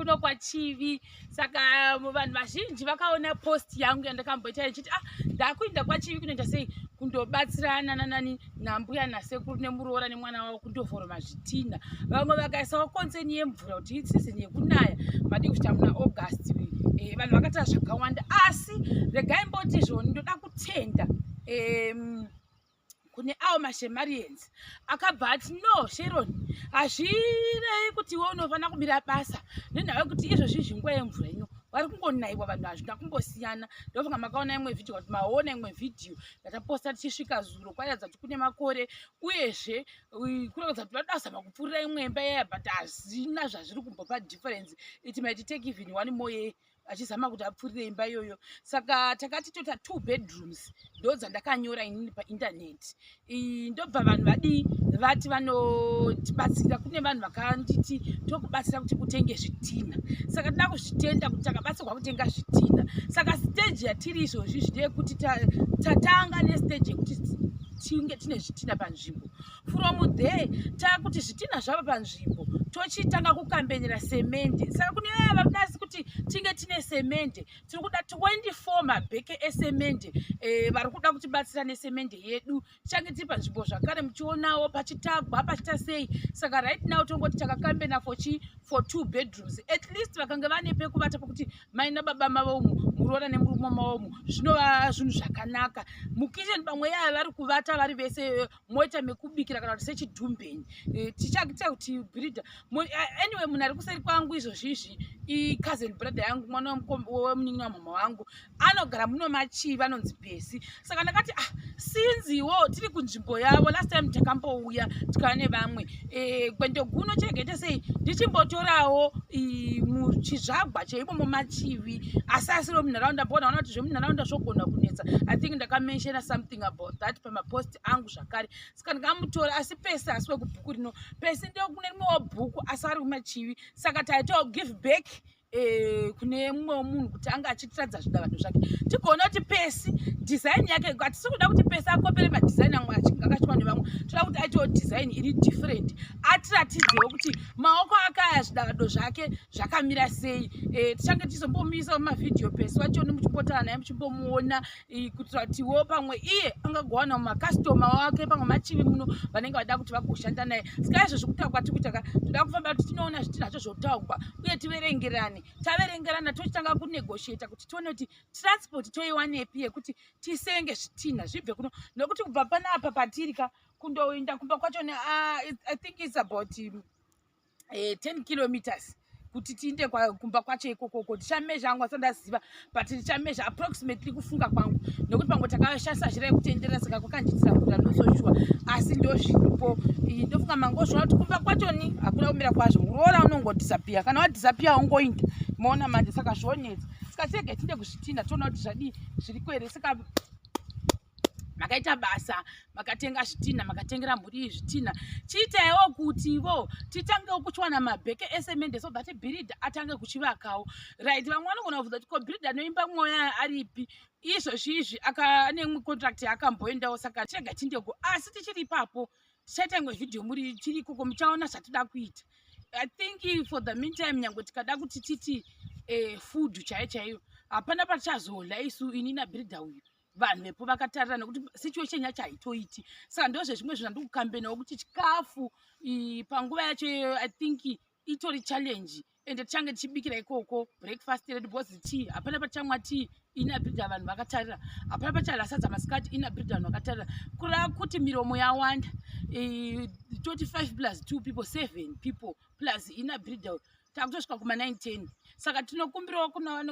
Kuno kwaChivi. Saka vanhu vazhinji vakaona post yangu yandakamboita ichiti, ah, ndakuinda kwaChivi kunoita sei, kundobatsirana nanani nambuya nasekuru nemuroora nemwana wavo kundovhoroma zvitinha. Vamwe vakaisawo concern yemvura kuti iseason yekunaya, madi kusvika muna August. Vanhu vakataura zvakawanda, asi regai mboti zvoni ndoda kutenda kune avo maShemarians akabva ati, "No, Sharon, hazvirei kuti iwe unofanira kumira basa nenhau yekuti izvozvi zvinguva yemvura ino vari kungonayiwa vanhu, hazvina kumbosiyana." Ndofunga makaona imwe vhidhiyo, kuti maona imwe vhidhiyo yataposta tichisvika zuro, kwairatidza kuti kune makore, uyezve kuratidza kuti vanoda kuzama kupfuurira imwe imba yaya, but hazvina zvazviri kumbopa difference. It might take even one more year achizama kuti apfurire imba iyoyo. Saka takati tota two bedrooms, ndo dzandakanyora inini paindaneti. Ndobva vanhu vadii, vati vanotibatsira. Kune vanhu vakanditi tokubatsira kuti utenge zvitina. Saka toda kuzvitenda kuti takabatsirwa kutenga zvitina. Saka stage yatiri izvozvi ndeyekuti tatanga nestage yekuti tinge tine zvitina panzvimbo. From there taakuti zvitina zvava panzvimbo, tochitanga kukambenera semende. Saka kune vaya vari kuda kuti tinge tine semende, tiri kuda 24 mabheke esemende. Vari kuda kutibatsira nesemende yedu, tichange tiri panzvimbo zvakare, muchionawo pachitagwa pachiita sei. Saka right now tongoti takakambena for chi for two bedrooms. At least vakanga vane pekuvata, pokuti mai nababa mavomo, muroora nemurume mavomo, zvinova zvinhu zvakanaka. Mukitchen pamwe yaya vari kuvata vari vese, moita mekubikira kana kuti sechidhumbeni. Tichaita kuti bhiridha. Anyway, munhu ari kuseri kwangu izvozvizvi icousin brother yangu, mwana wemunin'ina wamama wangu, anogara muno maChivi, anonzi Pesi. Saka ndakati, ah, sinziwo tiri kunzvimbo yavo, last time takambouya tikava nevamwe, gwendo guno chiregaita sei ndichimbotorawo muchizvagwa cheimomo maChivi, asi asiriwo munharaunda, mbonaona kuti zvemunharaunda zvogona kunetsa. I think ndakamenshena something about that pamapost angu zvakare. Saka ndikamutora, asi Pesi asi wekubhuku rino. Pesi ndekune rimwewo bhuku, asi ari kumaChivi. Saka taitawo give back kune mumwewo munhu kuti anga achitiradza zvidavado zvake, tigoona kuti Pesi design yake. Hatisi kuda kuti Pesi akopere madesign amwe akachitwa nevamwe. Toda kuti aitewo design iri different, atiratidzewo kuti maoko ake aya, zvidavado zvake zvakamira sei. Tichange tichizombomuisa mumavhidhiyo Pesi wachoni, muchimbotara naye, muchimbomuona, kuitira kutiwo pamwe iye angagowana mumakastoma wake pamwe maChivi muno vanenge vada kuti vagoshanda naye. Saka izvozvo kutaura kwatiri kuita ka, toda kufamba kuti tinoona zvitinacho zvotaugwa uye tiverengerane. Taverengerana, tochitanga kunegotiata kuti tione kuti transport toiwanepi yekuti tisenge zvitinha zvibve kuno, nokuti kubva panapa patiri ka kundoenda kumba kwacho, I think it's about 10 kilometers kuti tiinde kumba kwacho ikokoko. Tichamezha angu asandaziva, but tichamezha approximately, kufunga kwangu, nekuti pamwe takashandisa zhira yekutenderera, saka kwakandiitira kura, not so sure, asi ndo zviripo. Ndofunga mangozviona kuti kumba kwachoni hakuna kumira kwazvo. Muroora unongodisappear, kana wadisappear ungoinda, maona manje. Saka zvonetsa. Saka tirege tinde kuzvitinha, toona kuti zvadii, zviriko here. Saka makaita basa, makatenga zvitinha, makatengera mhuri iyi zvitinha. Chiitaiwo kutivo titangewo kuchiwana mabheke esemende so that bhiridha atange kuchivakawo. Right, vamwe vanogona kubvunza kuti ko bhiridha anoimba mwoya aripi izvozvi izvi? Ane imwe contract yaakamboendawo, saka tirega tindeko. Asi tichiri ipapo, tichaita imwe vhidhiyo muri tiri ikoko, muchaona zvatida kuita. I think for the meantime, nyange tikada kuti titi food chaiyo chaiyo, hapana patichazodya isu, ini nabhiridha uyu, vanhu vepo vakatarira, nekuti situation yacho haitoiti. Saka ndozvezvimwe zvinhu zvandikukambenawo kuti chikafu panguva yacho iyoyo, I think itori challenge. Ende tichange tichibikira ikoko breakfast redu, because tea hapana patichamwa tea inabhiridha vanhu vakatarira, hapana pachadya sadza masikati inabhiridha vanhu vakatarira. Kureva kuti miromo yawanda, 25 plus 2 people, 7 people, plus inabhiridha, takutosvika kuma 9 10. Saka tinokumbirawo kuna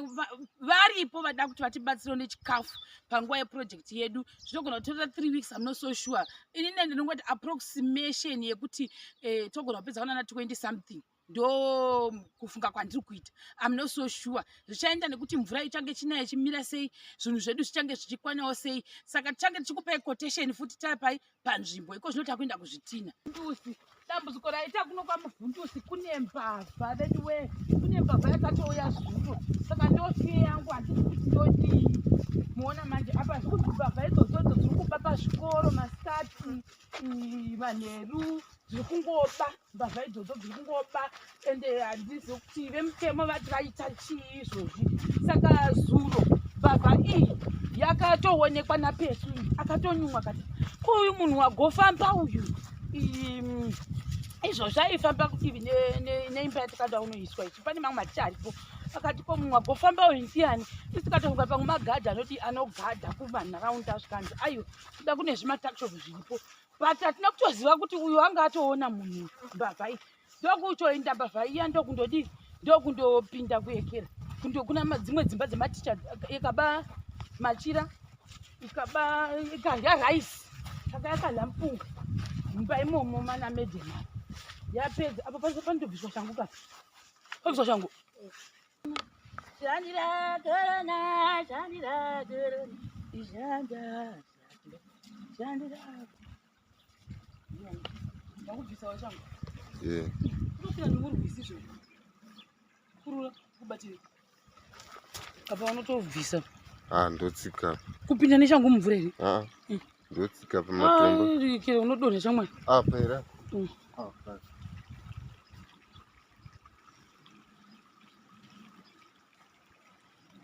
varipo vada kuti vatibatsirewo nechikafu panguva yeproject yedu. Zvinogona kutora 3 weeks, am not so sure. Inini ndinongoti approximation yekuti togona kupedza kunana 20 something, ndo kufunga kwandiri kuita. Am not so sure, zvichaenda nekuti mvura ichange chinaya ichimira sei, zvinhu zvedu zvichange zvichikwanawo sei. Saka tichange tichikupai quotation futi tapai panzvimbo iko zvino takuenda kuzvitina. Ndusi dambudziko raita kuno kwaMuvhundusi, kune mbavha veduwe, kune mbavha yakatouya zuro. Saka ndofear yangu, handisi kuti ndodii. Muona manje apa zvikunzi mbavha idzodzo dziri kuba pazvikoro masikati, manheru. Dziri kungoba mbavha idzodzo dziri kungoba ende handizivi kuti vemutemo vati vaita chii izvozvi. Saka zuro mbavha iyi yakatoonekwa napesu akatonyumwa kati ko uyu munhu wagofamba uyu izvozvi aifamba kudivi neimba yatikada unoiswa isu pane mamwe maticha aripo akati ko munhu wagofamba uyu ndiani isu tikatofunga pamwe magadha anoti anogadha kumanharaunda zvikanzi aiwa kuda kune zvimatakshop zviripo but hatina kutoziva kuti uyu anga atoona munhu mbavha iyi ndokutoenda mbavha iya ndokundodii ndokundopinda kuyekera kundokuna dzimwe dzimba dzematicha ikaba machira ikaba ikadya rice saka yakadya mupunga mumba imomo mana medhema yapedza apo panotobviswa shangu ka pabviswa shangu shandira korona shandira korona ishanda shandira ndakubvisa wachangu yeah unofira nemurwizi zve kurura kubatira apa unotobvisa ah ndotsika kupinda neshangu mumvura here ah ndotsika pamatombo ah unodonha shamwari apa here ah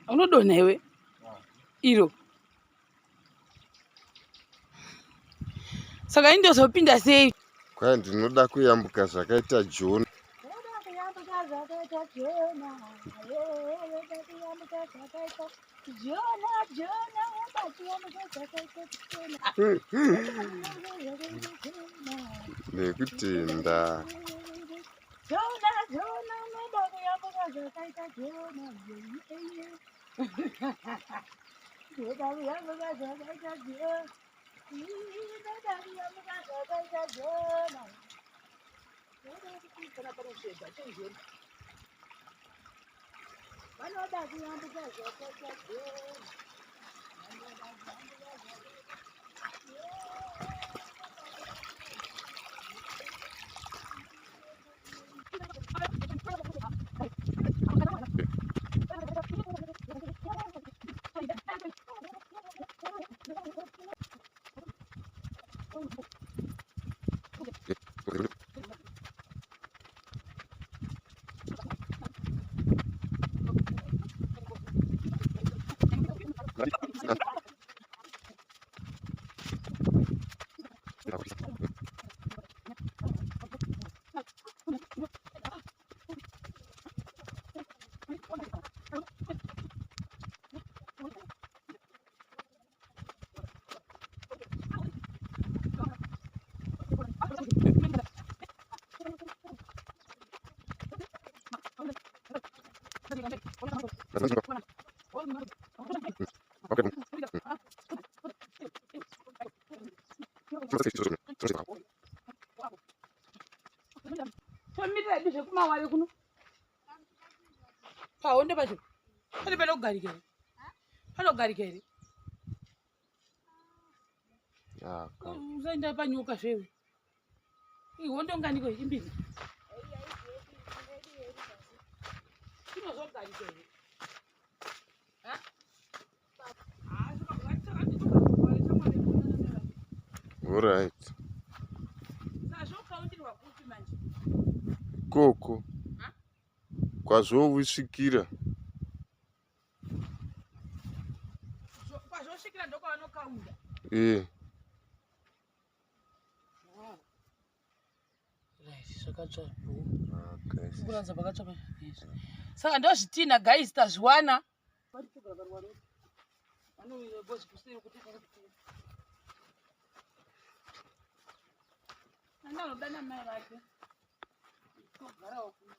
unodonha iwe iro saka indozopinda sei kwai ndinoda kuyambuka zvakaita jona nekutenda Jona, Jona, unoda kuyambuka zvakaita Jona. Ndoda kuyambuka zvakaita Jona. Ndoda kuyambuka zvakaita Jona. Ndoda kupinda panosvedza chenjeri. Vanoda kuyambuka zvakaita Jona. Vanoda kuyambuka zvakaita Tomirira hedu zvekumaware kuno pahonde pacho pane panogarika here panogarika here usaenda panyoka zvewe ihondo nganiko imbiri inozogarika here Alright. Koko. Kwazvovisvikira. Kwazvosvikira ndokwavanokaunda. Eh. Right, zvakatsva bho. Kuratidza pakatsva. Saka ndozvitina guys tazviwana. Andanoda namai vake. Togarawo kuno.